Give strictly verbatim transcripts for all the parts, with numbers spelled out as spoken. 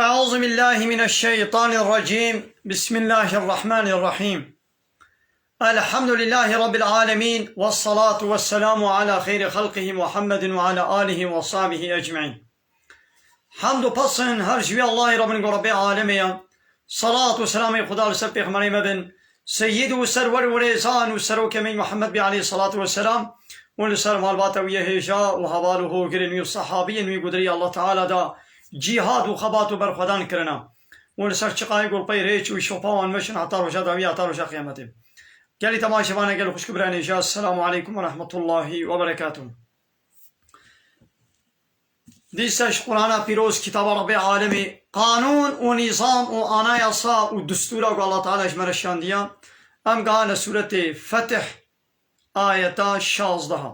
أعوذ بالله من الشيطان الرجيم. بسم الله الرحمن الرحيم. الحمد لله رب العالمين، والصلاة والسلام على خير خلقه محمد وعلى آله وصحبه أجمعين. Hamd û pesn her ji wî Allahê re bin ku Rebbê alemê ye. Salat û selamê Xuda li ser pêxemberê me bin. Seyyid û serwer û rêzan û serokê me Muhammed bî aleyhissalatu vesselam û li ser malbata wî yê hêja û heval û hogirên wî û sehabiyên wî ku di rêya Allah Teala de cîhad û xebat û berxwedan kirine û li ser çiqayê ku li pey rêç û şopa wan meşin heta roja dawî, heta roja qiyametê. Gelî temaşevanê, gel xwişk û birayên hêja, Esselamu aleykum ve rahmetullahi ve berekatuh. Dîsa ji Qur'ana Pîroz, kitaba Rebbê alemê, qanûn û nîzam û anayasa û distûra ku Allah Teala ji me re şandiya, em gihane sûretê Fetih, ayeta şazdeha.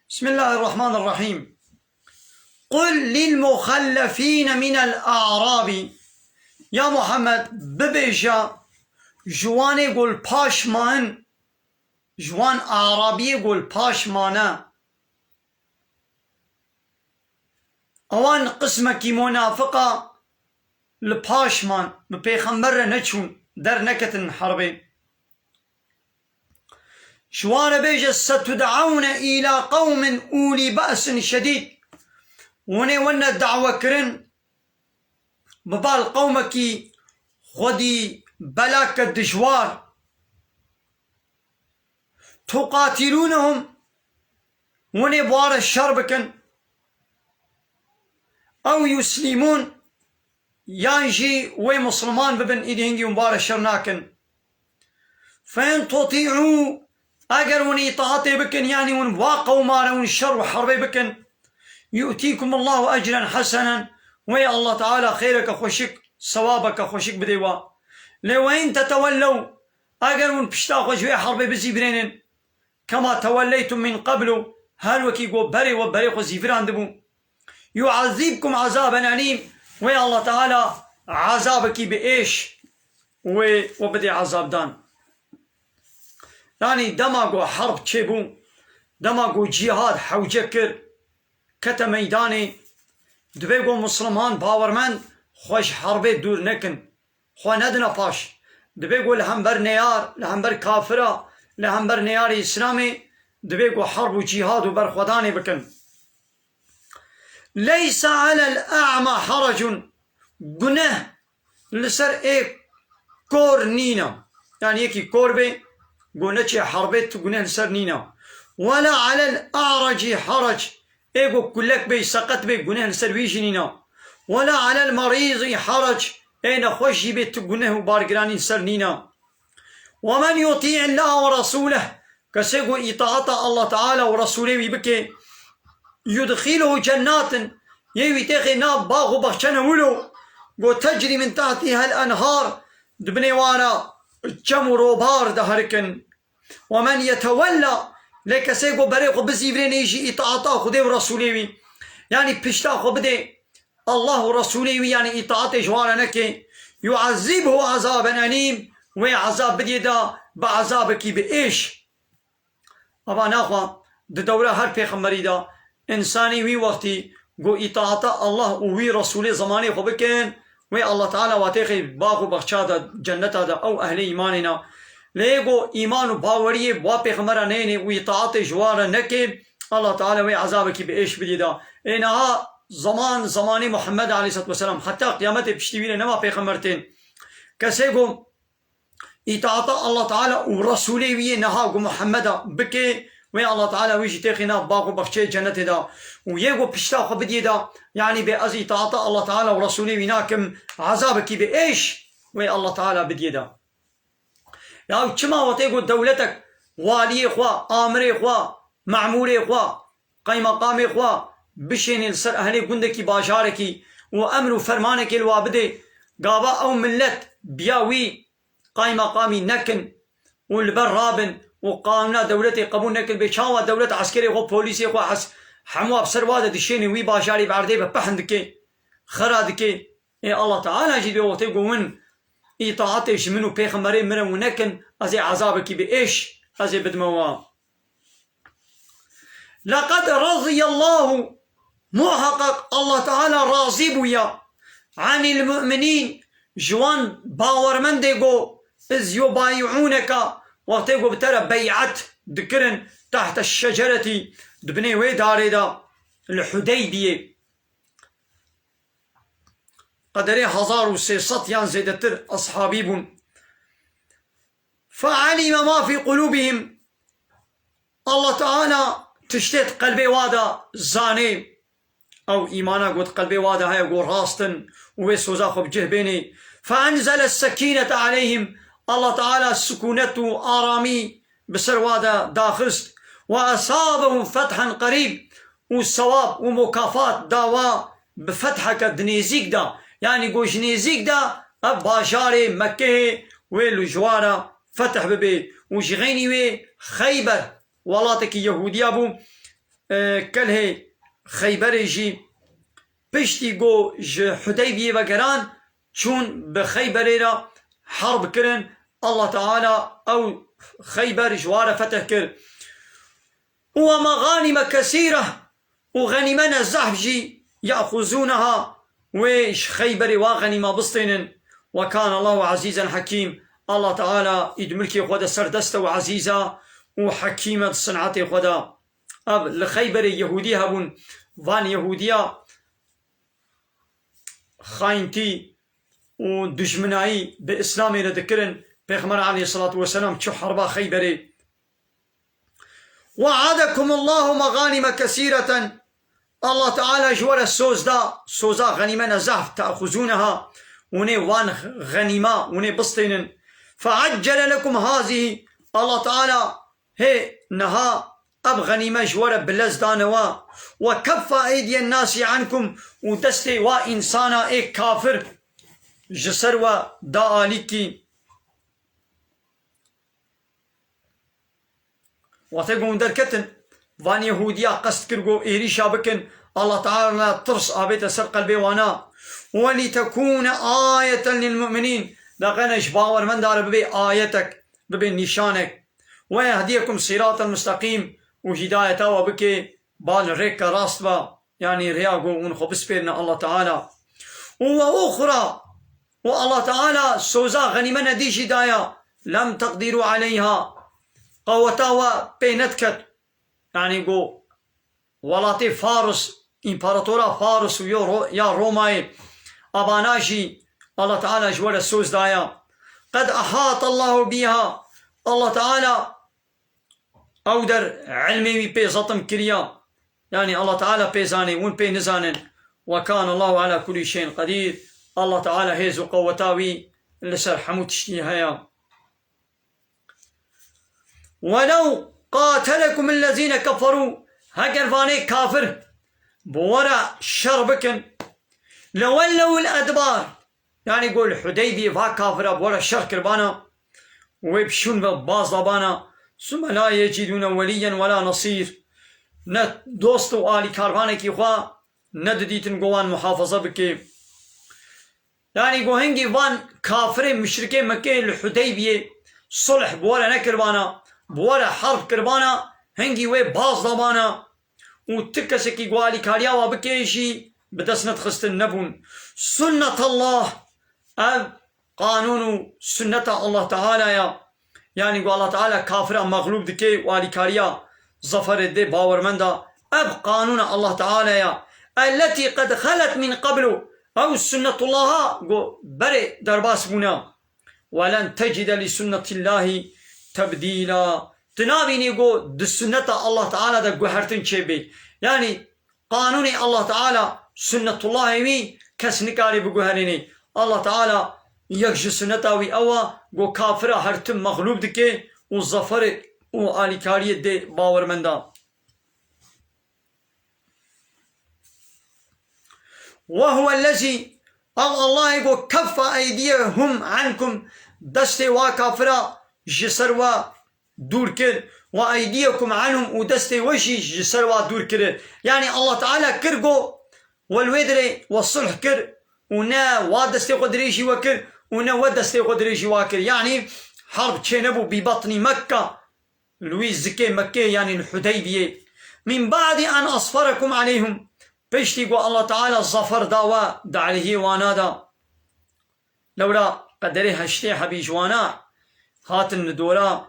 Bismillahirrahmanirrahîm. Qul lil muxellefîne minel a'rabî. Ya Muhammed, bibêje ji wanê ku li paş ma in, ji wan Arabiyê ku li paş mane, ewan qismekî munafiqa li paş man, bi pêxember re neçûn, derneketin herbê. Ji wan re bêje, "Setud'ewne îla qewmin ûlî be'sin şedîd." Hûn ê wene dawekirin bi bal qewmekî xwedî belake dijwar. "Tuqatilûnehum", hûn ê bi wan re şer bikin, "ew yuslîmûn", yan jî wê misilman bibin, îdî hingî hûn bi wan re şer nakin. "Fe in tutî'û", eger hûn îtaatê bikin, yanî hûn va qewma re hûn şer û herbê bikin, "yu'tîkumullahu ecren hesenen", wê Allah Teala xêreke xweşik, sewabeke xweşik bidê wa. Lê "we in tetewellew", eger hûn pişta xwe ji wê herbê bizîvirênin, "kema tewelleytum min qeblu", her wekî ku berê we berê xwe zîvirandibû, "yu'ezzîbkum azaben elîm", wê Allah Teala ezabekî bi êş wê we bidê ezabdan. Yanî dema ku herb çêbû, dema ku cîhad hewce kir, kete meydanê, divê ku misilman bawermend xwe ji herbê dûr nekin. Xwe nedine paş. Divê ku li hember neyar, li hember kafira, li hember neyarê Îslamê, divê ku herb û cîhad û berxwedanê bikin. "Leysa alel a'ma harecun", guneh li ser ê kor nîne. Yanî yekî kor bê, ku neçê herbê, tu guneh li ser nîne. "Wela alel a'racî harec", ê ku kulek bê, seqet bê, guneh li ser wî jî nîne. "Wela alel merîzî harec", ê nexweş jî bê, tu guneh û bargiranî li ser nîne. "Ve men yutî'illâhe ve resûleh", kesê ku îtaata Allah Teala û Resûlê wî bike, "yudxîlhu cennatin", yê wî têxê nav bax û baxçene wilo, ku "tecrî min tehtîhel enhar", di binê wan re çem û robar diherikin. "Ve men yetewella", lê kesê ku berê xwe bizîvirê, nê jî îtaata Xwedê û Resûlê wî, yanî pişta xwe bidê Allah û Resûlê wî, yanî îtaatê ji wan re neke, "yu'ezzîbhu azaben elîm", wê ezab bidiyê de bi ezabekî bi êş. Ava naxwe di dewra her pêxemberî de însanî wî wextî ku îtaata Allah û wî Resûlê zemanê xwe bikin, wê Allah Teala wa têxê bax û baxça de, cenneta de, ew ehlê îmanê ne. Lê yê ku îman û baweriyê wa pêxembera neyênê û îtaatê ji wan re neke, Allah Teala wê ezabekî bi êş bidî de. Ê niha zeman, zemanê Muhammed aleyhisselatu vesselam, heta qiyametê piştî wî re nema pêxember tên. Kesê ku îtaata Allah Teala û Resûlê wî yê niha ku Muhammeda bike, wê Allah Teala wî jî têxî nav bax û baxçeyê cennetê de. Û yê ku pişta xwe bidiyê de, yanî bê ez îtaata Allah Teala û Resûlê wî nakim, ezabekî bi êş wê Allah Teala bidiyê de. Ya çima wextê ku dewletek waliyê xwe, amirê xwe, memûrê xwe, qeymeqamê xwe bişênê li ser ehlê gundekî, bajarekî û emr û fermanekê li wa bidê, gava ew millet biya wî qeymeqamî nekin û li ber rabin û qanûna dewletê qebûl nekin, bê çawa dewlet eskerê xwe, polîsê xwe, hes-, hemû bi ser wa de dişênê wî bajarî bi erdê bi pehn dike, xera dike. Ê Allah Teala jî dê wextê ku win îtaatê ji min û pêxemberê min re û nekin, ez ê ezabekî bi êş ez ê bidime wa. Leqed raziyallahu, muhaqqaq Allah Teala razî bûya, عن المؤمنين, ji wan bawermendê go, إذ يبايعونك, wextê go bi te re bey'et dikirin, تحت الشجرة, di binê wê darê de, li Hudeybiyê. Qederê hezar û sê sed yan zêdetir eshabî bûn. فعلم ما في قلوبهم. Allah Teala tiştê di qelbê wa de zanê. Ew îmana got qelbê wa de heye, got rast in û wê soza xwe bi cih bênê. فأنزل السكينة عليهم. Allah Teala sikûnet û aramî bi ser wa de daxist. وأصابهم فتحا قريب. Û sewab û mukafat da wa bi fetheke di nêzîk de, yanî go ji nêzîk de ev bajarê Mekkehê wê li ji wa re fetih bibe û ji xeynî wê Xeyber, welatekî Yehûdiya bû, e, kelhê Xeyberê jî piştî go ji Hudeybiyê vegeran, çûn bi Xeyberê re herb kirin. Allah Teala ew Xeyber ji wa re fetih kir. ومغانم كثيرة, û xenîme ne zehf jî, يأخذونها, wê ji Xeyberê wa xenîma bistênin. وكان الله عزيزا حكيم, Allah Teala î di milkê xwe de serdest e û ezîz e û hekîm e di sinetê xwe de. Ev li Xeyberê Yehûdî hebûn, van Yehûdiya xayintî û dijminayî bi Îslamê re dikirin, Pêxember aleyhisselatu vesselam çû herba Xeyberê. وعدكم الله مغانم كثيرة. Allah Teala ji we re soz da, soza xenîme ne zehf, تأخذونها, hûn ê wan xenîma, hûn ê bistênin. فعجل لكم هذه. Allah Teala hê niha ev xenîme ji we re bi lez dane we. وكف أيدي الناس عنكم, û destê wa însana ê kafir ji ser we da alîkî. Wextê ku hûn derketin, van Yehûdiya qest kir ku êrîşa bikin, Allah Teala tirs avête ser qelbê wana. ولتكون آية للمؤمنين. Daqene ji bawermenda re bibe ayetek, bibe nîşanek. ويهديكم صراطا مستقيم, û hîdayeta we bike, ba li rêka rast be, yanî rêya ku hûn xwe bispêrine Allah Teala. û وأخرى, û Allah Teala soza xenîme ne dî jî daya, لم تقدروا عليها, qeweta we pê nediket. Yanî ku welatê Faris, împaratora Faris û yo Ro-, ya Romayê, abana jî Allah Teala ji we re soz daya. قد أحاط الله بها, Allah Teala ew der ilmê wî pê zetim kiriya. Yanî Allah Teala pê zanê, hûn pê nizanin. وكان الله على كل شيء قدير. Allah Teala hêz û qeweta wî li ser hemû tiştî heye. ولو قاتلكم الذين كفروا, heger vanê kafir bi we re şer bikin, لولوا الأدبار, yanî ku li Hudeybiyê va kafira bi we re şer kiribana, wê bi şûn ve baz dabana, ثم لا يجدون وليا ولا نصير, ne dost û alîkarvanekî xwe nedidîtin ku wan muhafaza bike. Yanî ku hingî van kafirê muşrikê Mekkeyê li Hudeybiyê sulh bi we re nekiribana, bi we re herb kiribana, hingî wê baz dabana û ti kesekî ku alîkariya we bike jî bi dest nedixistin, nebûn. سنة الله, ev qanûn û sunneta Allah Teala ya. Yanî ku Allah Teala kafira mexlûb dike û alîkariya zaferê dê bawermenda. Ev qanûna Allah Teala ya. التي قد خلت من قبل. Ew sunnetullaha ku berê derbas bûna. ولن تجد لسنة الله تبديلا. Tu nabînî ku di sunneta Allah Teala de guhertin çêbê. Yanî qanûnê Allah Teala, sunnetullahê wî kes nikare biguherînê. Allah Teala yek ji sunneta wî ew e ku kafira her tim mexlûb dike û zaferê û alîkariyê dê bawermenda. وهو الذي, ev Allahê ku كف أيديهم عنكم, destê wa kafira ji ser wa dûr kir, وأيديكم عنهم, û destê we jî ji ser wa dûr kir. Yanî Allah Teala kir ku we li wê dirê we sulh kir û ne wa destê xwe dirêjî we kir û ne we destê xwe dirêjî wa kir. Yanî herb çênebû bi batnî Mekka, li wî zikê Mekkê, yanî li Hudeybiyê. من بعد أن أظفركم عليهم. Piştî ku Allah Teala zafer da we di aleyhê wana de, lewra qederê heştê hebî ji wana hatin li dora,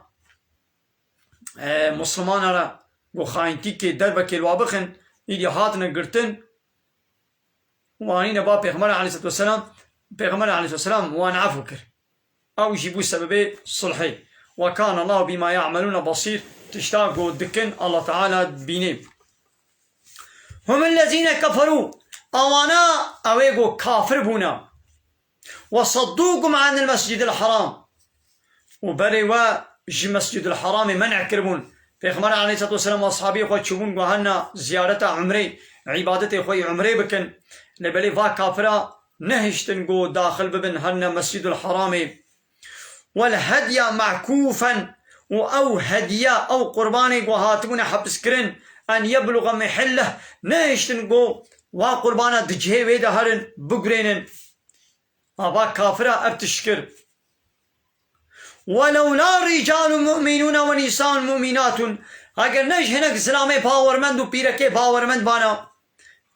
e, Muslimana re ku xayintîkê derbekê li wa bixin, îdî hatine girtin, û anîne ba Pêxember aleyhisselatu vesselam, Pêxember aleyhisselatu vesselam wan efû kir. Ew jî bû sebebê sulhê. Ve kâne Allahu bîma ya'melûne basîr, tişta ku dikin Allah Teala dibînê. Humul lezîne keferû, awana ew ê ku kafir bûne. Ve saddûkum anil mescidil haram. Û berê we ji Mescîdul Haramê men'e kiribûn. Pêxember aleyhisselatu vesselam û ashabê xwe çûbûn ku herne ziyareta umrê, îbadetê xwe yê umrê bikin. Lê belê va kafira nehiştin ku daxil bibin herne Mescîdul Haramê. Wel hedya ma'kûfen, û ew hediye, ew qurbanê ku hatibûne hepiskirin, en yebluga mehilleh, nehiştin ku wa qurbana di cihê wê de herin, bigurênin. Ava kafira ev tişt kir. Welewla ricalun mu'minûne ve nîsaun mu'minatun. Eger ne ji hinek zilamê bawermend û pîrekê bawermend bana.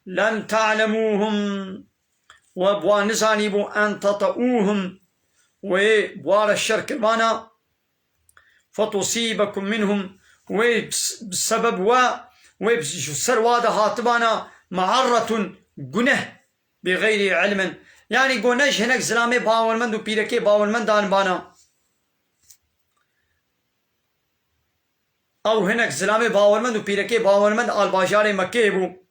Lem ta'lemûhum. We bi wan nizanîbû en tata'ûhum. Wê bi wa re şer kiribana. Fetusîbekum minhum. Wê bi s-, bi sebeb we, wê bi, ji ser wa de hatibana me'arretun, guneh. Bi xeyrî ilmin. Yanî go ne ji hinek zilamê bawermend û pîrekê bawermend danibana. Ew hinek zilamê bawermend û pîrekê bawermend al bajarê Mekkeyê bû.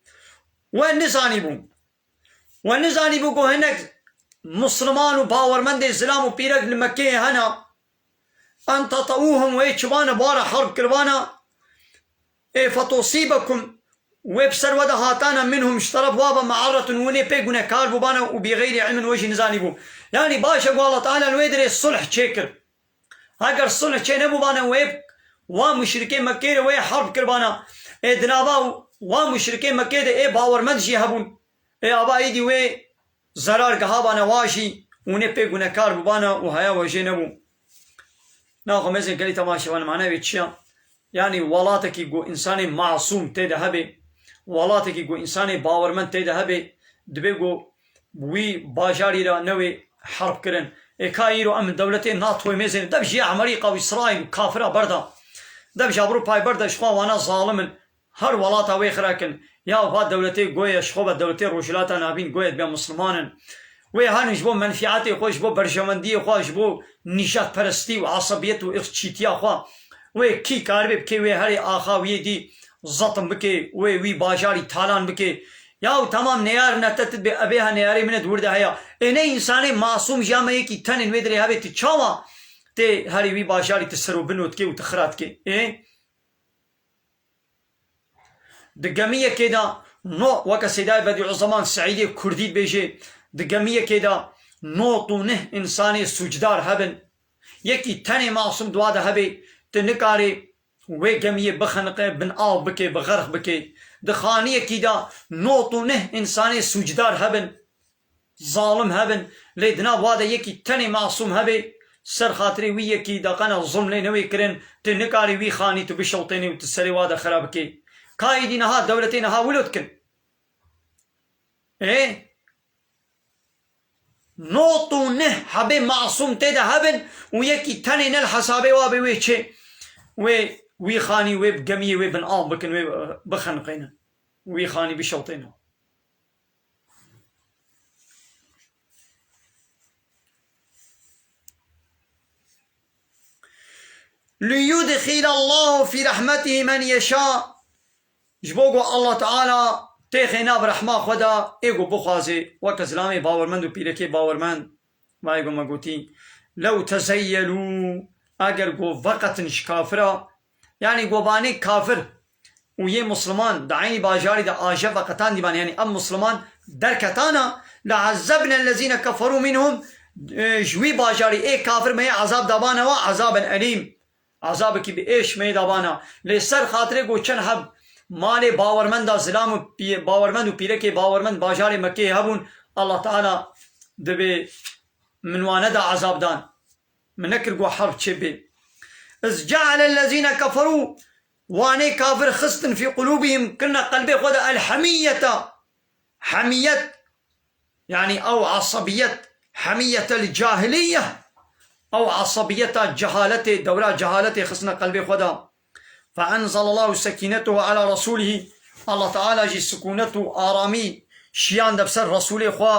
We nizanîbû. We nizanîbû go hinek Musliman û bawermendê zilam û pîrek li Mekkeyê hena. En tata'ûhum, wê çibana bara harb kiribana. Ê fetusîbekum, wê bi ser we de hatana minhum, ji teref wa be me'arretun, winê pê gunekar bûbana û bi xeyrî ilmin, wê jî nizanîbû. Yanî baş e ku Allah Teala li wê dirê sulh çêkir. Heger sulh çê nebûbana wê wa muşrikê Mekkê re wê harb kiribana. Ê di nava wa muşrikê Mekkê de ê bawermend jî hebûn. Ê ava êdî wê zerar gihabane wa jî û nê pê gunekar bûbane û heya we jê nebû. Naxwe mêzên gelî temaşevan mane wê çi ya? Yanî welatekî ku însanê masûm tê de hebe, welatekî ku însanê bawermend tê de hebe, dibe ku wî bajarî re newê herb kirin. Ê ka îro em dewletê NATOyê mêzên dev jî Amerîka û Îsraîl û kafira berda. Dev ji Ewropayê berda, ji xwe wana zalim in. Her welata wê xira kin. Ya va dewletê goye ji xwe be dewletê Rojhilata Navîn goye dibe Musliman in. Wê herin ji bo menfîetê xwe, ji bo berjewendiyê xwe, ji bo nîjadperestî û esebiyet û irqçîtiya xwe. Wê kî karibe bike wê herê axa wî yê dî zetim bike, wê wî bajarî talan bike. Yaw temam neyar ne te tu dibê, ebê ha neyarê min e di wir de heya. Ê ne însanê masûm ji ya me yekî tenê wê dirê hebe tu çawa tê herê wî bajarî tu ser û bino dikê û tu xira dikê? Ê? Di gemiyekê de no, weke Seydayê Bedîuzzeman Seîdê Kurdî dibêje, di gemiyekê de nod û neh însanê sûcdar hebin. Yekî tenê masûm di wa de hebe, tu nikarê wê gemiyê bixeniqe, bin av bike, bi xerq bike. Di xaniyekî de nod û neh însanê sûcdar hebin. Zalim hebin, lê di nav wa de yekî tenê masûm hebe, ser xatirê wî yekî de qena zulm lê newê kirin, tu nikarî wî xanî tu bişewtênî û tu serê wa de xera bikê. Ka êdî niha dewletê niha wilo dikin. Ê? Nod û neh hebê masûm tê de hebin û yekî tenê ne li hesabê wa bê wê çê, wê wî xanî wê bi gemiyê wê bin av bikin, wê bixeniqênin. Wî xanî bişewtênin. لِيُدْخِلَ اللّٰهُ فِي رَحْمَتِهِ مَنْ يَشَاءُ. Ji bo ku Allah Teala têxê nav rehma xwe de ê ku bixwaze, weke zilamê bawermend û pîrekê bawermend, vayê ku me gotî, لَوْ تَزَيَّلُوا, eger ku veqetin ji kafira, yanî ku banê kafir û yê Musliman di eynî bajarî de aje veqetandîban, yanî ev Musliman derketana, لَعَذَّبْنَا الَّذ۪ينَ كَفَرُوا مِنْهُمْ, e, ji wî bajarî ê kafir me yê ezab dabana wa, عَذَابًا أَلِيمًا. Ezabekî bi êş me yê dabana. Lê ser xatirê ku çend heb malê bawermenda zilam û pî-, bawermend û pîrekê bawermend bajarê Mekkeyê hebûn, Allah Teala dibê min wane da ezab dan. Min nekir ku herb çê bê. اِذْ جَعَلَ الَّذ۪ينَ كَفَرُوا, wanê kafir xistin, فِي قُلُوبِهِمْ, kirine qelbê xwe de, الْحَمِيَّةَ, hemiyet, yanî ew esebiyet, hemiyetel cahiliye, ew esebiyeta cehaletê, dewra cehaletê xistine qelbê xwe de. Fe enzelallahu sekinetehu ala resulihi. Allah Teala jî sikunet û aramî şiyande bi ser Resulê xwe,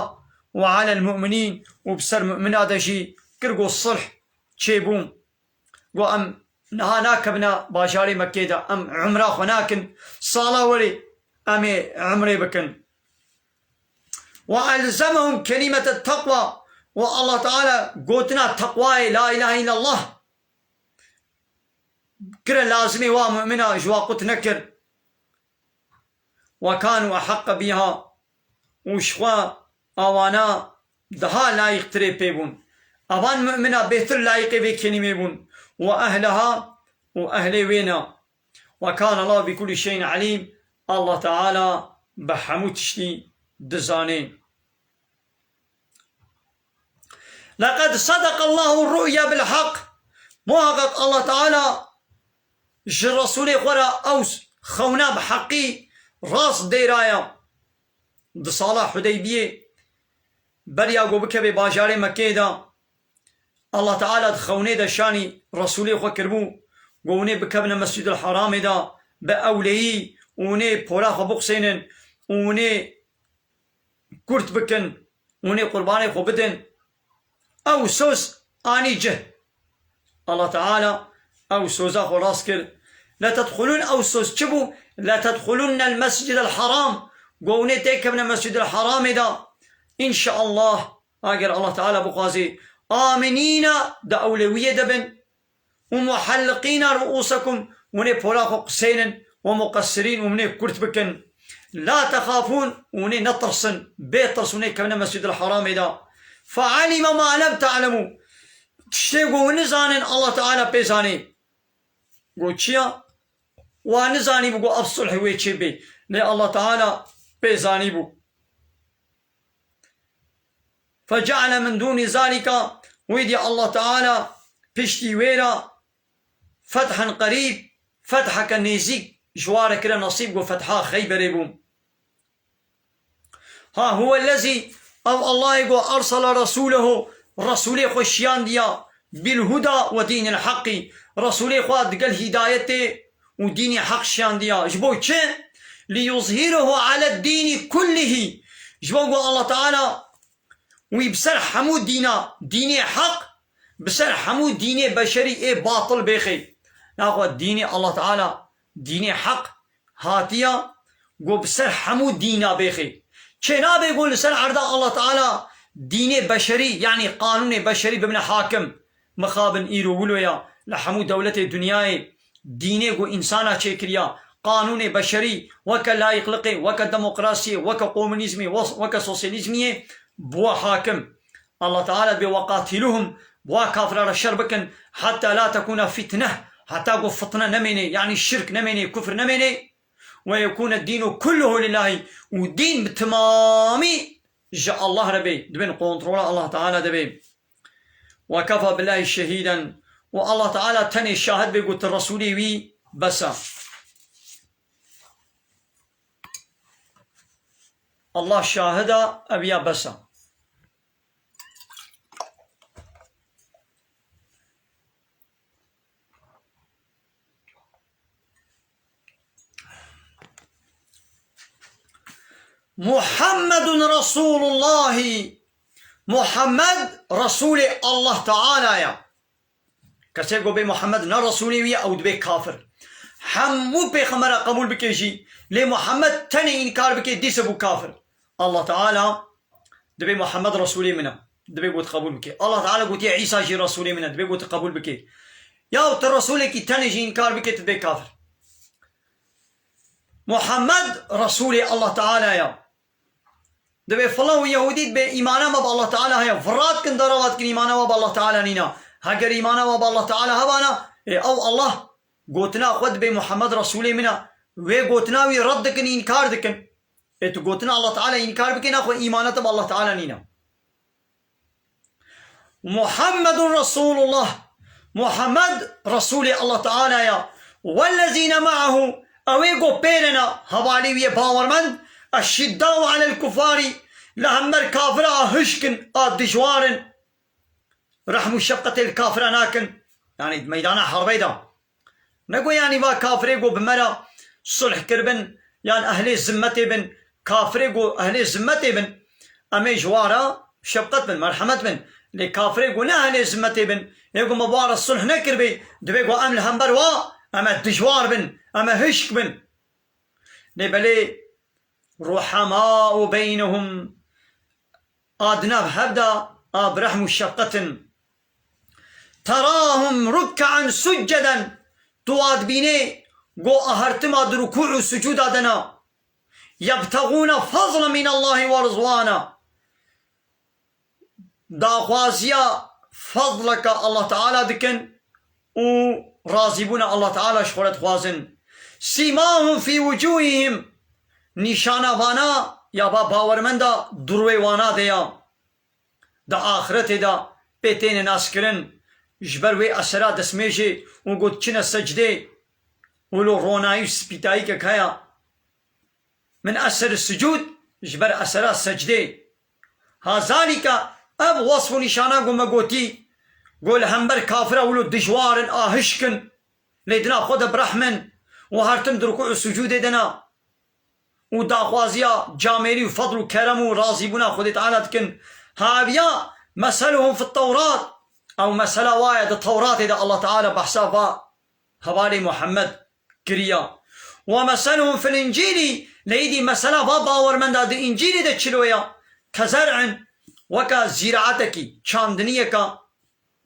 ve alel mu'minîn, û bi ser mu'mina de jî kir ku sulh çêbû. Got, em niha nakevine bajarê Mekkê de, em umra xwe nakin, sala werê em ê umrê bikin. Ve elzemehum kelimete takwa, û Allah Teala gotina teqwayê, la ilahe illallah, kire lazimê wa mu'mina, ji wa qut nekir. Ve kanu ehaqqa biha, û ji xwe awana daha layîqtirê pê bûn. Avan mu'mina bêhtir layîqê vê kelîmê bûn. Ve ehleha, û ehlê wê ne. Ve kane Allahu bi kulli şeyin alîm. Allah Teala bi hemû tiştî dizane. Leqed sedeqallahu ru'ya bil haq. Muhakkak Allah Teala ji Resulê xwe re ew xewna bi heqî rast dêraya. Di sala Hudeybiyê, beriya ku bikeve bajarê Mekkeyê de, Allah Teala di xewnê de şanî Resulê xwe kiribû, ku hûnê bikevine Mescîdil Haramê de bi ewleyî, hûnê pora xwe biqusênin, hûnê kurt bikin, hûnê qurbanê xwe bidin. Ew soz anî cih. Allah Teala ew soza xwe rast kir. Letedxulun, ew soz çi bû? Letedxulunnel mescidel haram. Ku hûnê têkevine Mescîdil Haramê de. Înşeallah, eger Allah Teala bixwazê, aminîna di ewlewiyê de bin. Û muhalliqîna ru'usekum, hûnê pora xwe qisênin, we muqessirîn, û hûnê kurt bikin. La texafûn, hûnê netirsin, bê tirs hûnê kevine Mescîdil Haramê de. Fealime ma lem te'lemû. Tiştê ku hûn nizanin, Allah Teala pê zanê. Got çi ya? Wa nizanîbû ku ev sulhê wê çê bê. Lê Allah Teala pê zanîbû. Feceale min dûnî zalîka, wî dî Allah Teala piştî wê re fethen qerîb, fetheke nêzîk ji wa re kire nesîb, ku fetha Xeyberê bû. Ha huwellezî, ev Allahê ku ersele resûlehu, Resûlê xwe şiyandiya, bil huda ve dînil heqî, Resûlê xwe digel hîdayetê û dînê heq şiyandiya. Ji bo çi? Li yuzhîrehu aled dînî kullihî. Ji bo ku Allah Teala wî bi ser hemû dîna, dînê heq, bi ser hemû dînê beşerî ê batil bêxê. Naxwe dînê Allah Teala, dînê heq hatiya ku bi ser hemû dîna bêxê. Çê nabe ku li ser erda Allah Teala dînê beşerî, yanî qanûnê beşerî bibine hakim. Mixabin îro wilo ya li hemû dewletê dinyayê dînê ku însana çêkiriya, qanûnê beşerî weke layîqliqê, weke demokrasiyê, weke komunîzmê, wes-, weke sosyalîzmiyê bûwe hakim. Allah Teala dibê, "Weqatîluhum", bi wa kafira re şer bikin, "heta la tekûne fitneh", heta ku fitne nemênê, yanî şirk nemênê, kufr nemênê, "we yekûne dînu kulluhu lillahî", û dîn bi timamî ji Allah re bê, dibin kontrola Allah Teala de bê. "Ve kefa billahî şehîden", û Allah Teala tenê şahid bê ku tu Resûlê wî bes e. Allah şahid e, ev ya bes e. Muhammedun Resûlullahî. Muhammed Resûlê Allah Teala ya. Kesê ku bê Muhammed ne Resûlê wî ye, ew dibê kafir. Hemû pêxembera qebûl bike jî, lê Muhammed tenê înkar bike, dîse bû kafir. Allah Teala dibê Muhammed Resûlê min e. Dibê got qebûl bike. Allah Teala gotiye Îsa jî Resûlê min e. Dibê got qebûl bike. Ya tu Resûlekî tenê jî înkar bike, tu dibê kafir. Muhammed Resûlê Allah Teala ya. Dibê filan û Yehûdî dibê îmana me bi Allah Teala heye. Vira dikin, derava dikin, îmana we bi Allah Teala nîna. Heger îmana we bi Allah Teala hebana, ê ew Allah gotina xwe dibê Muhammed Resûlê min e. Wê gotina wî red dikin, înkar dikin. Ê tu gotina Allah Teala înkar bikî, naxwe îmana te bi Allah Teala nîne. Muhammedun Resulullah. Muhammed Resulê Allah Teala ya. Wellezîne ma'ahu. Ew ê ku pê re ne, hevalê wî yê bawermend, Eşşiddau alel kuffarî, li hember kafira a hişk in, a dijwar in. Rehm û şefqetê li kafira nakin. Yanî di meydana herbê de. Nego yanî va kafirê go bi me re sulh kiribin, yan ehlê zimmetê bin, kafirê go ehlê zimmetê bin, em ê ji wa re şefqet bin, merhemet bin. Lê kafirê go ne ehlê zimmetê bin, ê go me bi wa re sulh nekiribê, divê go em li hember wa, em ê dijwar bin, em ê hişk bin. Lê belê ruhemau beynehum, a di nav hev de a bi rehm û şefqet in. Terahum rukkaan succeden, tu wa dibînê go a her tim a di rukû û sucûda de ne. Yebtexûne fezlen min Allahî ve rizwana. Daxwaziya fezleke Allah Teala dikin û razîbûna Allah Teala ji xwe re dixwazin. Sîmahum fî wucûhihim, nîşana vana ya ba bawermenda di rûyê wana de ya. Di axiretê de pê têne naskirin, ji ber wê esera destmêjê û got çine secdê, wilo ronayî û spîtayîkek heye. Min eser sucûd, ji ber esera secdê. Hazalîka ev wasf û nîşana ku me gotî, ku li hember kafira wilo dijwar in, a hişk in, lê di nav xwe de bi rehm in û her tim di rukû û sucûdê de ne û daxwaziya camêrî û fedl û kerem û razîbûna Xwedê Teala dikin. Haviya meseluhum fit Tewrat, ew mesela wa ye di Tewratê de Allah Teala behsa va hevalê Muhammed kiriya. Ve meseluhum fil Încîlî, lê îdî mesela va bawermenda di Încîlî de çilo ya. Kezer'in, weka zîraatekî, çandiniyeka,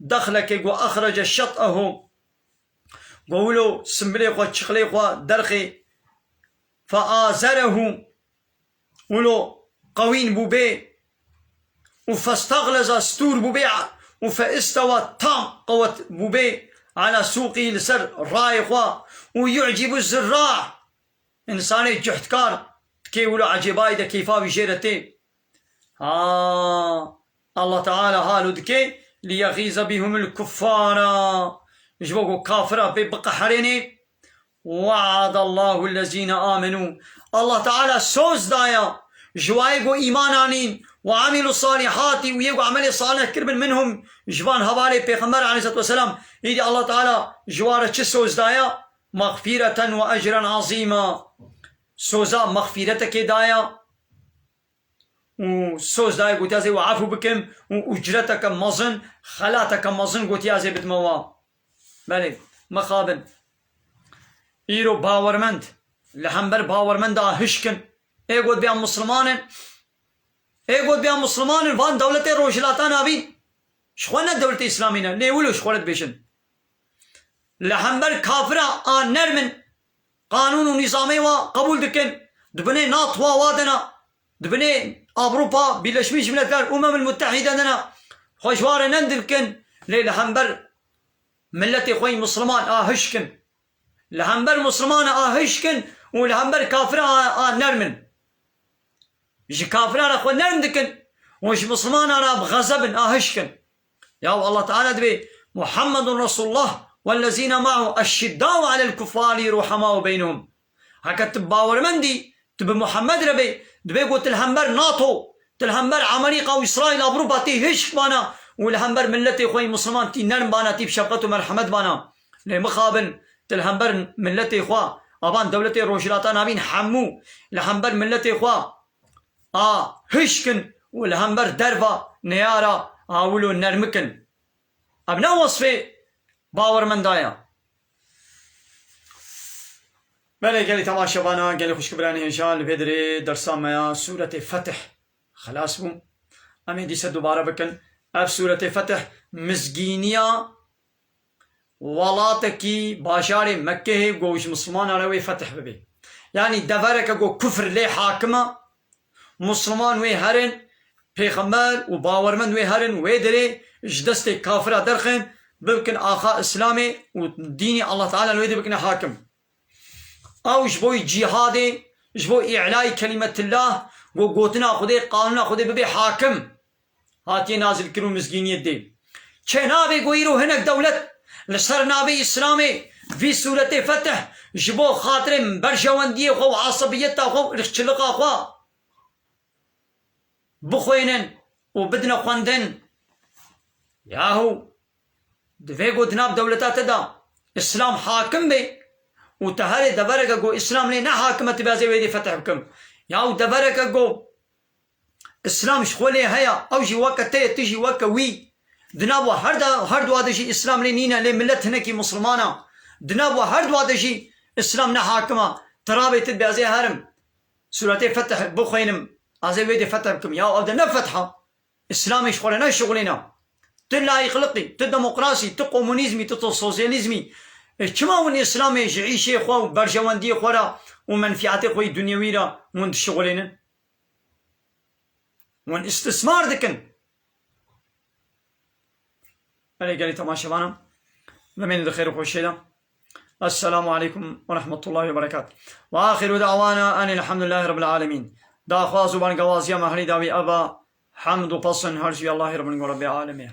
dexlekê ku exrece şet'ehu, ku wilo simbilê xwe, çixilê xwe derxê, feazerehu, wilo qewîn bûbê û festexleza stûr bûbê û feistewa tam qewet bûbê ala sûqî li ser rayê xwe û yu'cîbu zirrah, însanê cuhdkar dikê wilo ecêbayî de keyfa wî jê re tê. Ha, Allah Teala halo dike, liyexîze bihumul kuffara, ji bo ku kafira pê biqeherênê. We'adallahu lezîne amenû. Allah Teala soz daya ji wayê ku îman anîn, ve amîlu salîhatî, û yê ku emelê salih kiribin, minhum, ji van hevalê Pêxember aleyhisselatu vesselam, îdî Allah Teala ji wa re çi soz daya? Mexfîreten ve ecren azîma. Soza mexfîretekê daya. Û soz dayê gotiya zê we efû bikim û ucreteke mezin, xelateke mezin gotiya zê bidime wa. Belê, mixabin. Îro bawermend, li hember bawermenda hişk in. Ê got bêya misliman in. Ê got bêya misliman in, van dewletê Rojhilata Navîn. Ji xwe ne dewletê Îslamî ne. Lê wilo ji xwe re dibêjin. Li hember kafira a nerm in. Qanûn û nîzamê wa qebûl dikin. Di binê NATO wa de ne. Di binê Ewropa, Birleşmiş Milletler, Umemul Muttehîde de ne. Xwe ji wa re nend dikin. Lê li hember miletê xwe yî misliman a hişk in. Li hember misliman a hişk in û li hember kafira a, a nerm in. Ji kafiran re xwe nerm dikin û ji mislimanan re bi xezeb in, a hişk in. Ya Allah Teala dibê, Muhammedun Resulullah wellezîne ma'hu eşşiddau alel kuffarî ruhemau beynehum. Heke tu bawermendî, tu bi Muhammed re bê, dibê ku tu li hember NATO, tu li hember Amerîka û Îsraîl, Ewropa tê hişk bana û li hember miletê xwe yî misliman tî nerm bana, tî bi şefqet û merhemet bana. Lê mixabin, tu li hember miletê xwe, avan dewletê Rojhilata Navîn hemû li hember miletê xwe a hişk in û li hember derva neyara a wilo nermik in. Ev ne wasfê bawermenda ye. Belê gelî temaşevana, gelî xwişk biranî hêja, li vê dirê dersa me ya Sûretê Fetih xelas bû. Em ê dîse dubare bikin. Ev Sûretê Fetih mizgîniya welatekî bajarê Mekkehê ku ji Mislimana re wê fetih bibê. Yanî devereke ku kufr lê hakim e, Misliman wê herin, pêxember û bawermend wê herin, wê derê ji destê kafira derxin, bibikin axa Îslamê û dînî Allah Teala li wê derê bikine hakim. Ew ji bo cîhadê, ji bo îlayî kelîmetillah, ku gotina Xwedê, qanûna Xwedê bibe hakim, hatiye nazilkirin û mizgîniyê dê. Çênabê ku îro hinek dewlet li ser navê Îslamê vî sûretê fetih ji bo xatirê berjewendiyê xwe û asebiyeta xwe û irqçiliqa xwe bixwênin û bidine xwendin. Yahu divê ku di nav dewleta te de Îslam hakim be û te herê devereke ku Îslam lê ne hakim e, tu bê ez ê wê dê fetih bikim. Yahu devereke ku Îslam ji xwe lê heye, ew jî weke te ye, tu jî weke wî. Di nav we her de, her dua de jî Îslam lê nîne, lê milet hinekî Musulman e. Di nav we her dua de jî Îslam ne hakim e. Tu rabê tu dibê ez ê herim Sûretê Fetih bixwînim, ez ê wê dê fetih bikim. Ya ew de ne fetha. Îslamê ji xwe re ne şixulêne. Tu layîqliqî, tu demokrasî, tu komunîzmî, tu, tu sosyalîzmî. E, çima hûn Îslamê ji îşê xwe û berjewendiyê xwe re û menfîetê xwe yî dunyewî re hûn dişixulênin? Hûn îstismar dikin. Erê gelî temaşevanan, bimînin di xêr û xweşiyê de. Esselamu aleykum ve rahmetullahi ve berekat. Ve axiru da'wana enil hamdülillahi rabbil alemin. Daxwaz û bangewaziya me herî dawî eva, hemd û pesin her ji Allahê Rabbin û Rabbê alemê.